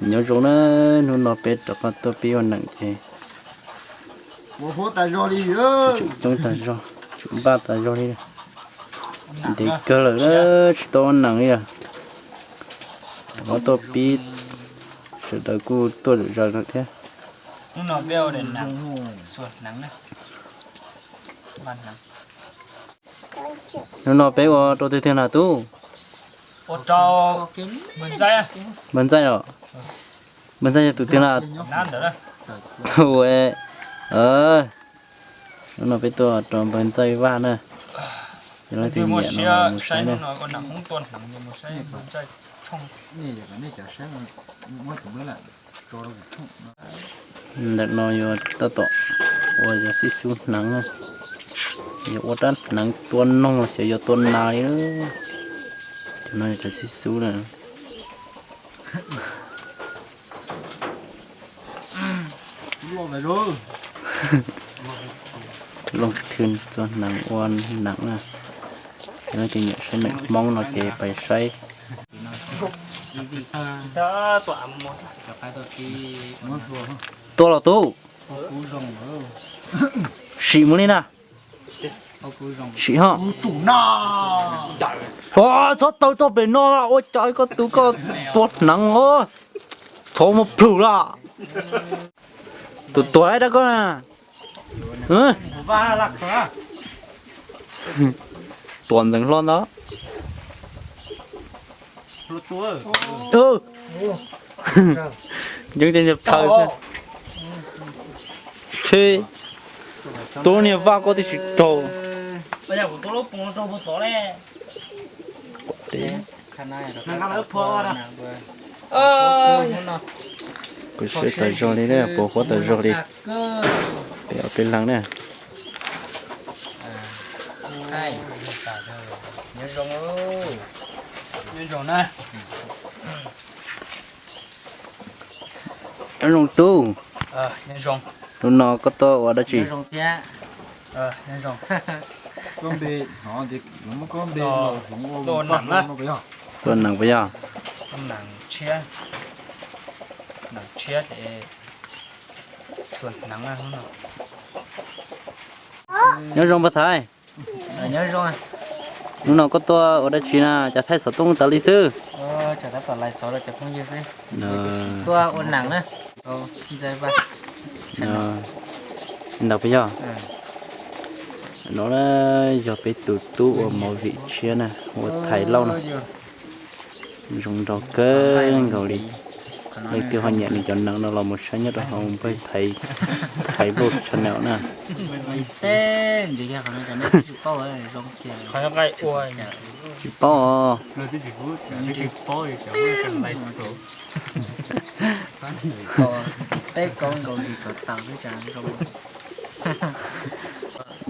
Nyob zoo na, hnub no peb rov qab tuaj pib ua neem ces tsum coob tas zog, tsum npaj tas zog li. Ntev kawg lawm, tsis tau ua neem li. Rov qab tuaj pib, sawv daws kuj tuaj zom zaws no thiab. Hnub no peb ua rau tus twg na tub? Npawg Ntxaij os. Npawg Ntxaij yog tus twg na? Tus, hnub no peb tuaj rau npawg Ntxaij Vaj na. Yog leej twg nyiam no los mus saib na. Ntawm no yuav tab tom ua yog xib xub hneev, yog ua rab hneev tua noog los xyov yog tua nas li. Cov no yog cov xib xub na. Loj thwj txua hneev ua neem na. Cov no ces nyiam saib neem Hmoob no ces pais saib. Tua los tub. Sim mus li na. Sim ho. Txhob taw txoj pem no ua cas koj tus koj tua hneev os. Txhob muab plhws lawm. Tus tuag dab koj na. Tuam ntxeev hlo ntawd. Yeeb tias nyias phaw xwb. Tshe, tub niag Vaj koj twb tsis raug. Kuv siab tas zog li, puas huab tas zog li. Peb ob peb leeg na. Nyob zoo tub. Hnub no koj tuaj ua dab tsi? Tuaj neem puas yog? Nyob zoo npawg Thaiv. Hnub no koj tuaj ua dab tsi na, cas thaij xov tooj tas li xwb? Ntawd puas yog? No yog peb tus tub ua movie tshiab na, ua Thaiv Lauj no. Zoo nraug kawg nkaus li. Leej twg ho nyiam nws cov neem no los mus saib nyob rau hauv npawg Thaiv, Thaiv Lauj channel na. Tsis paub os.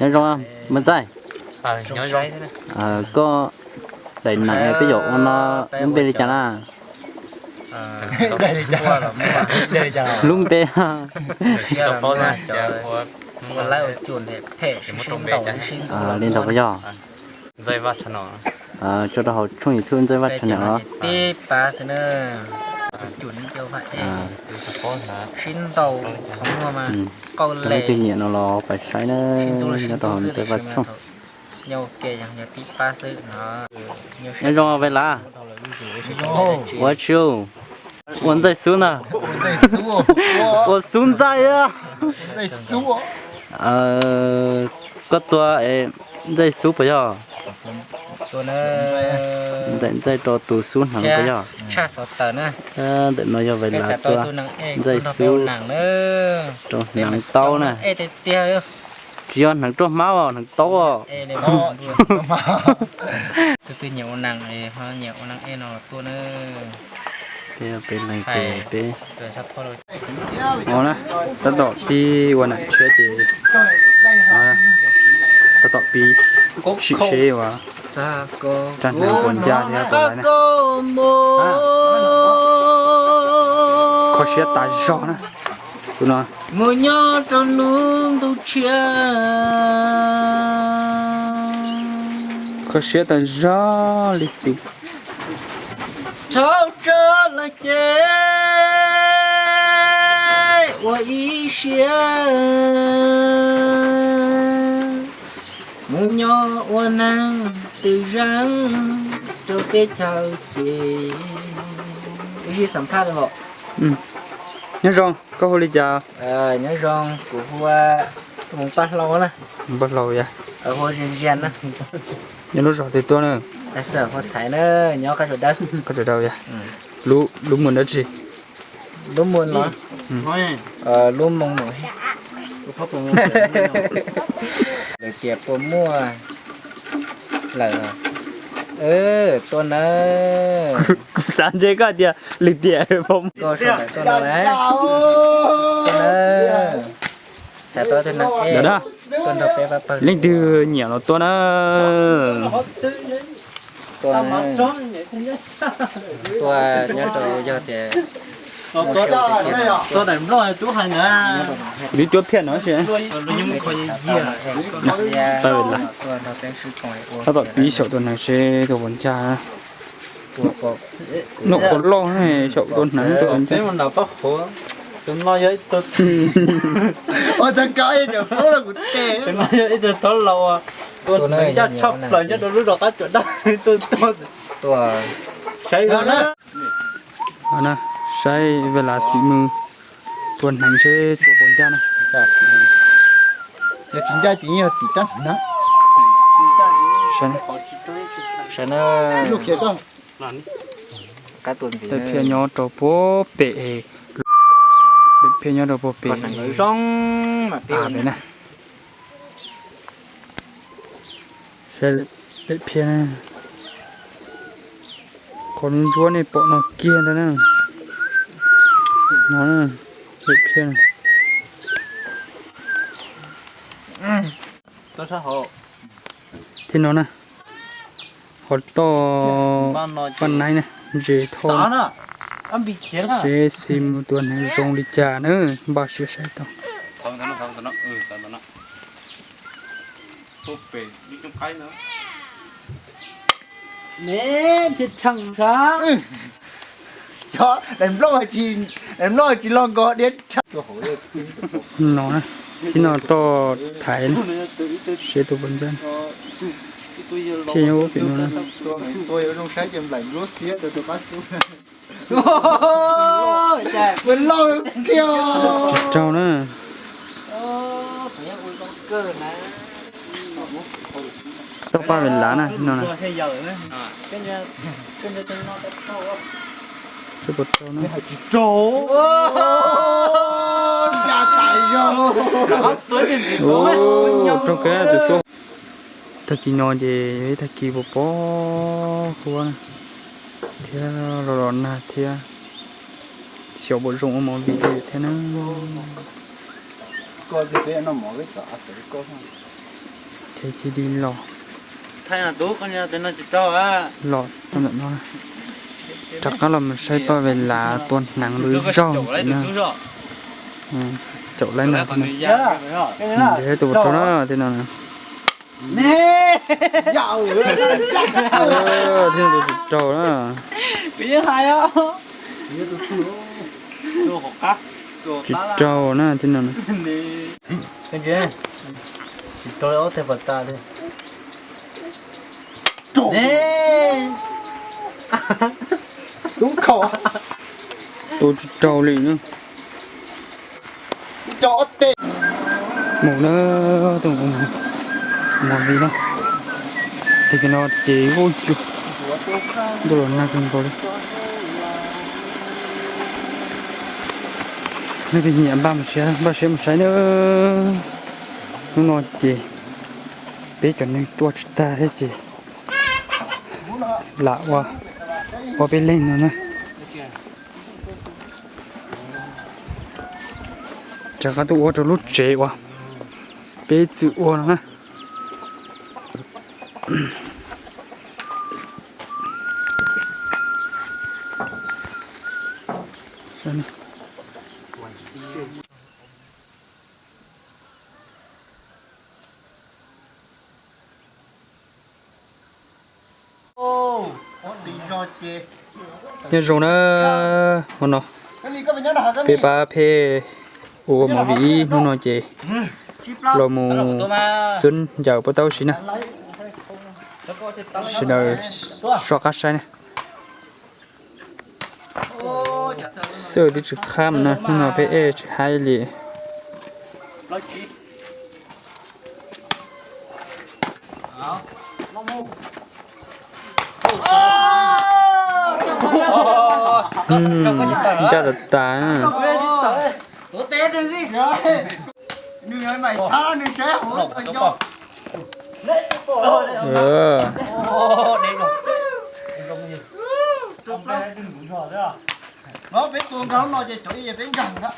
Nyob zoo npawg Ntxaij. Koj daim neem peb yuav ua no lub npe li cas na? Lub npe li ntawd puas yog? Tso rau hauv tshooj YouTube Ntxaij Vaj channel os. Leej twg nyiam no los pais saib na, nyob rau hauv Ntxaij Vaj tshooj. Nyob zoo Vaj Lav. Ua tsi? Ua Ntxaij Xub ntag. Ua Xub Ntxaij. Koj tua Ntxaij Xub puas yog? Ntaim Ntxaij rau tus xub hneev puas yog? Ntawm no yog Vaj Lav tua Ntxaij Xub rau hneev taub na. Tsis yog hneev ruaj hmab os, hneev taub os. Peb leeg peb, tab tom pib ua neem tshiab ces tab tom pib sim seb ua rab hneev puas ncaj thiab puas laiv na. Kho siab tas zog na tus no. Mus nyob rau lub ntuj tshiab. Kho siab tas zog li tus. Thaum tsawg lawm ces Ib siab mus nyob ua neeg twm zeej rau teb chaws ces. Ib sij xam phaj li os. Nyob zoo, koj hu li cas? Nyob zoo, kuv hu ua Paj Hlau na. Paj Hlau yog? Hu Zia Zia na. Nyob lub zos twg tuaj na? Hu Thaiv na, nyob Qab Tsuas Dawb. Qab Tsuas Dawb yog? Lub, lub muag dab tsi? Lub muag los? Lub moo no. Lawv tias puas muaj lawm? Tuaj nawb. Kuv xav ntse koj tias lwm tiam puas muaj. Tuaj nawb. Leej twg nyiam los tuaj na. Tuaj nyob rau yog tias lub cuab phiaj no si. Tab tom pib xyaum tus neeg seb tus puas ncaj. Noj qhuav loj xyaum tus neeg tus puas ncaj. Tus no yog ib tug thaub laus, tus neeg ncaj tshaj plaws nyob rau lub zos Qab Tsuas Dawb. Saib, saib Vaj Las Xim Mws tua hneev seb tua puas ncaj na. Yog tsis ncaj ces yog tim rab hneev na. Daim phiaj nyob rau puag pem, daim phiaj nyob rau puag pem pem na. Saib daim phiaj, qhov ntsuab nej pom no kiag ntag na. No, daim phiaj. Thiab no na, qhov toj Paj Naib na, ntses thoj. Seb Xim Mws tua hneev zoo li cas na, npaj siab saib tau. No, thiab no toj Thaiv na, seb tus puas ncaj. Phiaj nyob pem no na. Tsis raug na. Toj Paj Ves Lav na, no na. Seb puas raug na. Raug kawg tus xub. Tag kis no ces yog ib tag kis puas pom huab na, thiab los los nag thiab, xyov puas zoo ua movie li thiab na. Ces cia li los, los ntawm no, rov qab los mus saib Paj Ves Lav tua hneev lub zaug ntxiv na. Caum laib no, nws tus puas raug na, tej no na. Thiab tus tsis raug na. Tsis raug na, tej no na. Tus tsis raug li na. Mus na, tus mus li na. Tag kis no ces ua cas ntuj los nag kawg nkaus li. Leej twg nyiam npaj mus siab, npaj siab mus saib na. Hnub no ces peb cov neeg tuaj tsis tag thiab ces lam ua, ua peb leeg no na. Rov qab tuaj ua rau lub tsev uas peb txwm ua no na. Nyob zoo na, hmo no peb pab phem Ua movie hnub no ces los mus xub ncaws pob taub si na. Sawv daws soj qab saib na. Xwb twb tsis qab mus no, hnub no peb ej tsis haib li. Ncaj tas tas. Peb tua nkag no ces cov peb nkag ntag.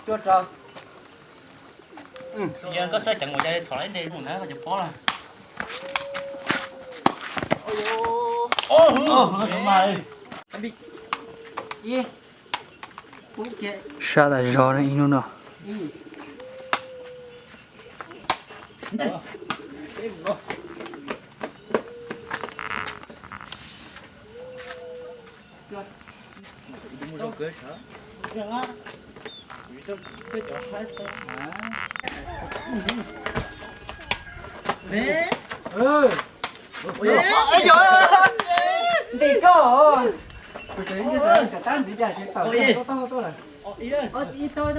Koj xav ceev ua cas txhom ib nte mus na, koj cov pob na. Sab tas zog na ib hnub no. Ntes koj. Cov tab ntxiv cas tsis tawm tuaj tuaj lawm. Ib tau.